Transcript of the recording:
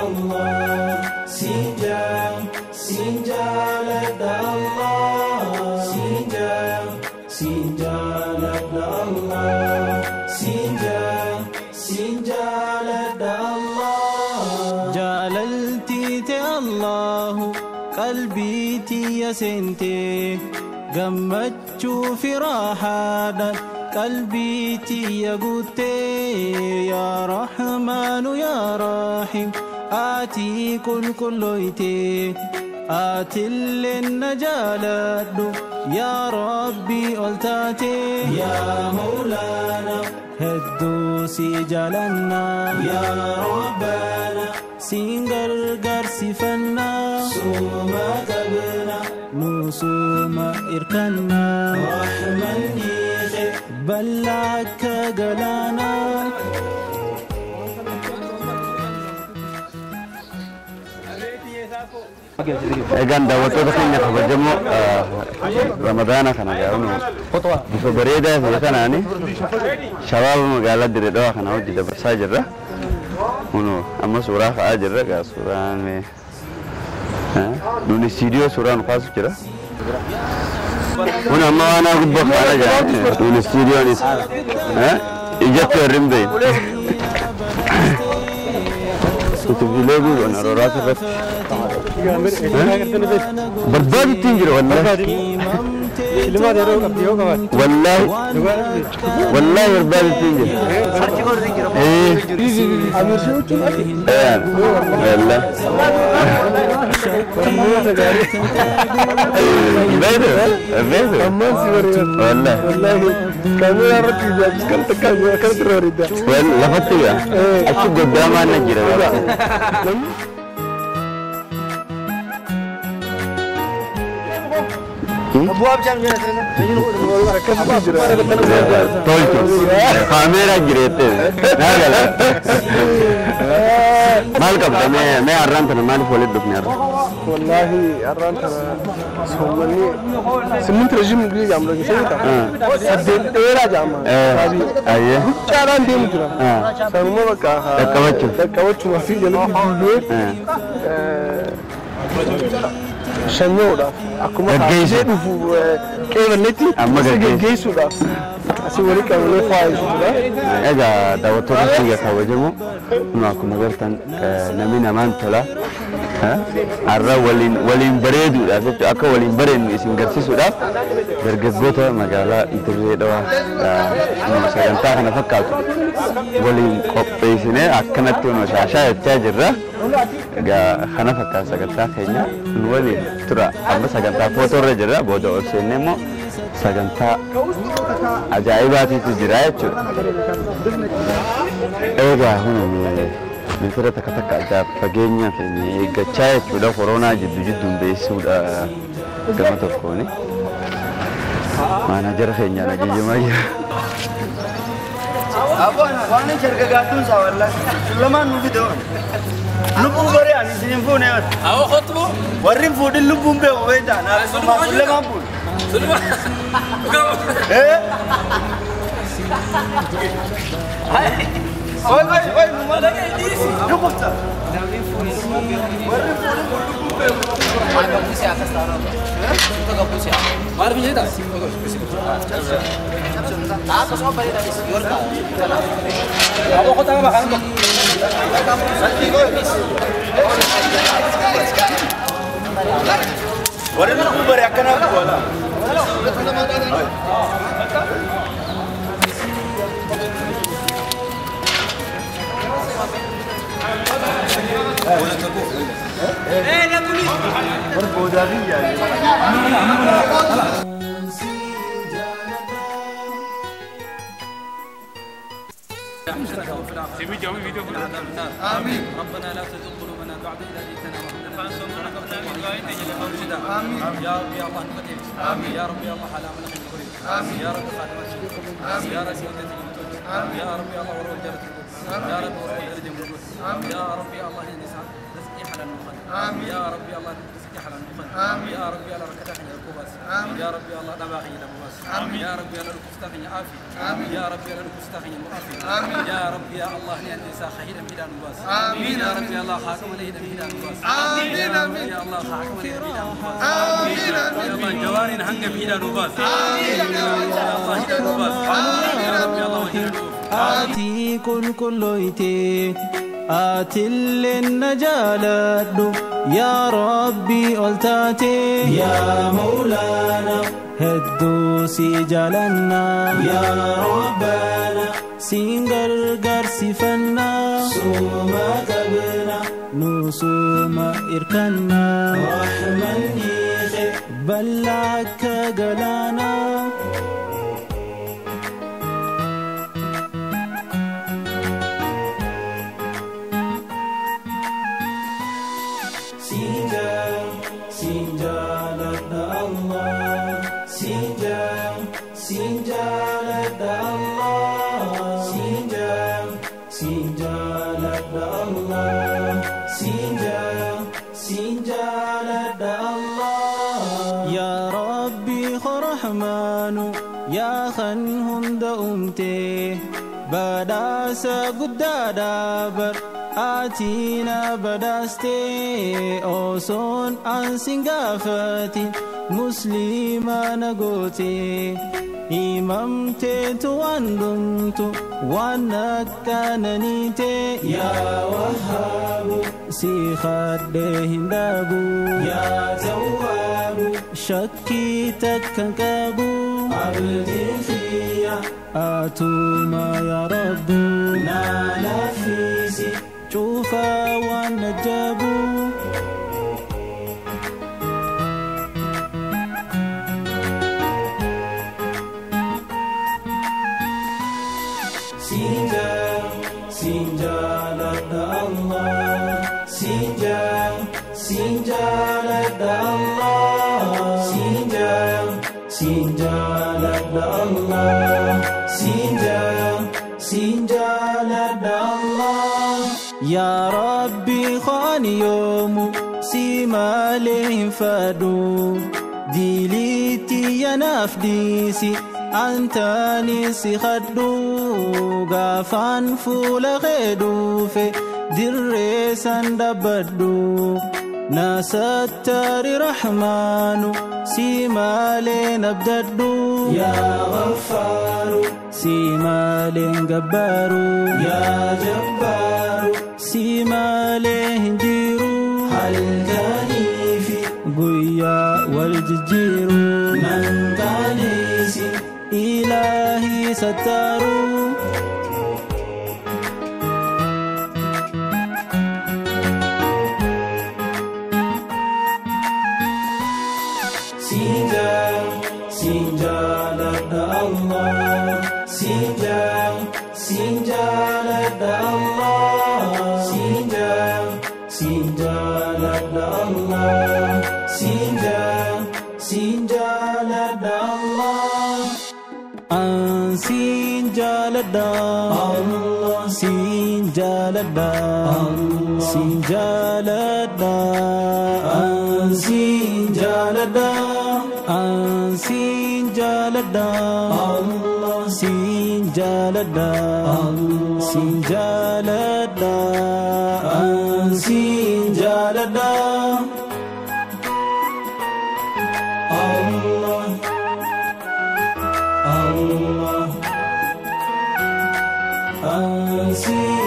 Allah Sinjaaladha Allah Sinjaaladha Allah Sinjaaladha Allah Jaalalti te Allahu qalbii tiyya seente gammachuu fi raahaadhaan qalbii tiyya guutte yaa Rahmaanu yaa Rahiim ati qulqulloyte atilleen na jaaladhu yaa Rabbi ol taate yaa Mawlaana hedduu si jaalanna yaa Rabbana siin gargaarsifannaa suuma qabna nusuma irkanna rahmanni bal'aa akka galaanaa. Egaan daawwattoota keenya kabajamoo Ramadaana kana gaa'uun bifa bareedaa ta'e kanaani shabaaba magaalaa Dirree Dhawaa kana hojii dabarsaa jirra. Kunoo amma suuraa ka'aa jirra egaa suuraan nuuni istiidiyoo suuraa nu kaasu jira. Kun amma waan gubbaa ka'aa jira nuuni istiidiyoonis ijatti warri hin beekne. Utubbiilee guutuun arooraa irratti. Barbaadutti hin jiru wallaahi. Wallaahi wallaahi barbaadutti hin jiru. Wallaahi. Beeku beeku. Wallaahi. Lafatti gaa achi goddaamaan na jira. Tolchu. Kaameeraa jireettee. Naa gala. Maal qabda mee har'aan tana maaliif walitti dhufne har'a? Wallaahi har'aan tana soommanni simminti rejiim gilii jaamu dhageessanii saddeet dheeraa jaama. Ayyee. Huccaadhaan deemu jira. Sanuma bakka Dhaqqabachuuf. Dhaqqabachuuf fi jalatti duullee shanyoodhaaf akkuma Gaggeessu. dhufu qeeballetti Amma gaggeessu. gaggeessuudhaaf asii walii qabnee faayisuudha. Egaa daawwattoota keenya kabajamoo nu akkuma gartan namni namaan tola. Har'a waliin waliin bareeduudhaaf jechuudha akka waliin bareennu isin garsiisuudhaaf dargaggoota magaalaa Dirree Dhawaa sagantaa kana fakkaatu waliin qopheessinee akkanatti nu shaashaa jechaa jirra. Egaa kana fakkaata sagantaa keenya nu waliin tura amma sagantaa footoo irra jirra booda ol seennee immoo sagantaa ajaa'ibaatiitu jira jechuudha. Egaa kun meetira takka takka addaa fageenya keenya eeggachaa jechuudha koronaa jiddu jidduun beeksisuudha gama tokkooni. Maanaajara keenyaan ajajamaa jira. Waan shargagaadduun isaa wallaahi lamaan nu fide oon. Lubbuun baree ani isin hin fuune oon. Awwa kottu. Warri hin fuudhin lubbuun beeku beektaa naaf lamaan fuudhu. Suluma. Eh? Oi oi oi Dhukkubsa. Warri hin fuudhin lubbuun beeku. Maal biyya ta'a? Awwa kottu ama kan tokko. Warri lubbuun baree akkanaa fuudhu walaa. Warri boodaa biyyaa. آمين. ربنا لا تزغ قلوبنا بعد إذ هديتنا وهب لنا من لدنك رحمة. آمين. يا رب يا الله نقدم. آمين. يا رب يا الله على من قريب. آمين. يا رب خادم آمين. يا رب ودة آمين. يا رب يا الله ورب جرة آمين. يا رب ورب درجة آمين. يا رب يا الله إني سعد رزقي حلال وخير. يا ربي الله رزق حلال نخن يا ربي الله ركتك يا كوباس يا ربي الله دباخي يا دباس يا ربي الله ركستك يا عافي يا ربي الله ركستك يا معافي يا ربي يا الله ني أنت ساخير ميدان باس آمين يا ربي الله حاكم عليه ميدان باس آمين آمين يا الله حاكم عليه ميدان باس آمين آمين يا الله جوارين هنگ ميدان باس آمين يا الله ميدان باس آمين يا ربي الله وجهه آتي كل كلويتي آتي للنجالة يا ربي قلتاتي يا مولانا هدوسي جالنا يا ربنا سينغر غرسي فنا سوما قبنا نوسوما إركنا رحمني بلعك قلانا يا خنهم دأمتي بداس قدادا بر آتينا بداستي أوصون عن سنقافتي مسلمة نقوتي إمامتي تواندمت وانكاننيتي يا وهاب سيخدهم دابو يا تواب شكيتك كنكابو عبدي فيا آتوما يا رب نالا فيسي شوفا ونجابو سينجا سينجا لدى الله سينجا سينجا لدى الله سينجا سينجا لدى الله سينجا سينجا لدى الله يا ربي خاني يوم سيما لهم فادو ديليتي يا نفديسي أنت نسي خدو غافان فول غدو في دريسان دبدو ناستر رحمن سيما لين أبددو يا غفار سيما لين جبار يا جبار سيما لين جيرو هل كنيفي قويا والججيرو من كنيسي إلهي ستارو سينجا لدى الله سينجا سينجا لدى الله سينجا سينجا لدى الله سينجا سينجا لدى الله سينجا لدى الله سينجا لدى الله سينجا لدى سينجا لدى سينجا لدى الله سينجا لدى الله سينجا لدى سينجا لدى الله الله.